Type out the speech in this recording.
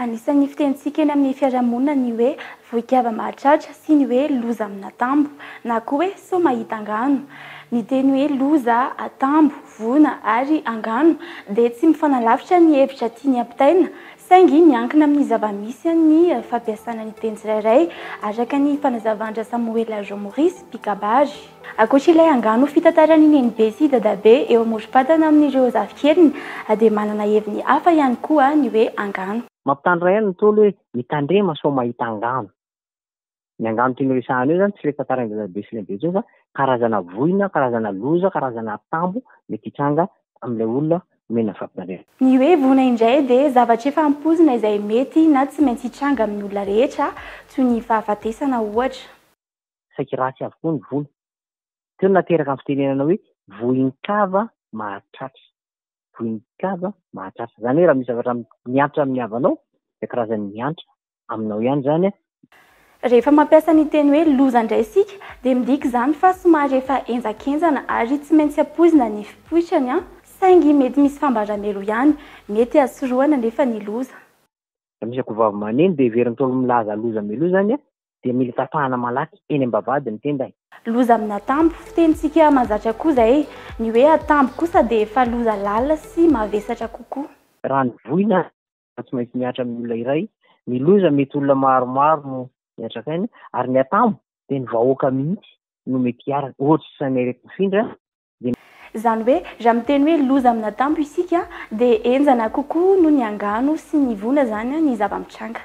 Anisan'ny fitenintsika eny amin'ny fiarahamonina ny hoe voin-kava mahatratra sy ny hoe loza amin'atambo na koa hoe sao mahita angano. Ny teny hoe loza, atambo, voina ary angano dia tsy mifanalavitra ny hevitra tiany hampitaina saingy miankina amin'ny zava-misy ny fampiasana ny teny tsirairay araka ny fanazavan-dRasamoela Jean Maurice, mpikabary. Ankoatra ilay angano fitantaran'i Nenibe sy Dadabe eo amorom-patana amin'ireo zafikeliny dia manana heviny hafa ihany koa ny hoe angano. Mampitandrina ihany ny Ntaolo hoe mitandrema sao mahita angano. Ny angano tiany horesahana eo izany tsy ilay tantarain'i Dadabe sy Nenibe intsony fa karazana voina, karazana loza, karazana atambo mety hitranga amin'ilay olona omena fampitandremana. Ny hoe voina indray dia zavatra efa ampoizina izay mety na tsy maintsy hitranga amin'ny olona rehetra, toy ny fahafatesana ohatra. Saika ratsy avokoa ny vola. Teo no nateraka ny fitenenana hoe voin-kava mahatratra. Voin-kava mahatratra. Izany hoe raha misy zavatra mihatra amin'ny havanao dia karazan'ny mihatra aminao ihany izany. Rehefa mampiasa ny teny hoe loza indray isika dia midika izany fa somary efa henjakenjana ary tsy maintsy ampoizina ny fipoitrany, saingy mety misy fambara mialoha ihany. Mety azo sorohana anefa ny loza. Raha misy akohovavy maneno dia heverin'ny Ntaolo milaza loza mialoha izany dia mila tapahana malaky eny am-bavahady ny tendany. Loza amin'atambo, fitenintsika mahazatra koa izay. Ny hoe atambo kosa dia efa loza lalina sy mavesatra kokoa. Raha ny voina tsy maintsy mihatra amin'ny olona iray, ny loza mety olona maromaro no miantrakaina, ary ny atambo dia ny vahoaka mihitsy no mety hiaraka, ohatra ny areti-mifindra dia. Izany hoe raha miteny hoe loza amin'atambo isika dia henjana kokoa noho ny angano sy ny voina izany ny zava-mitranga.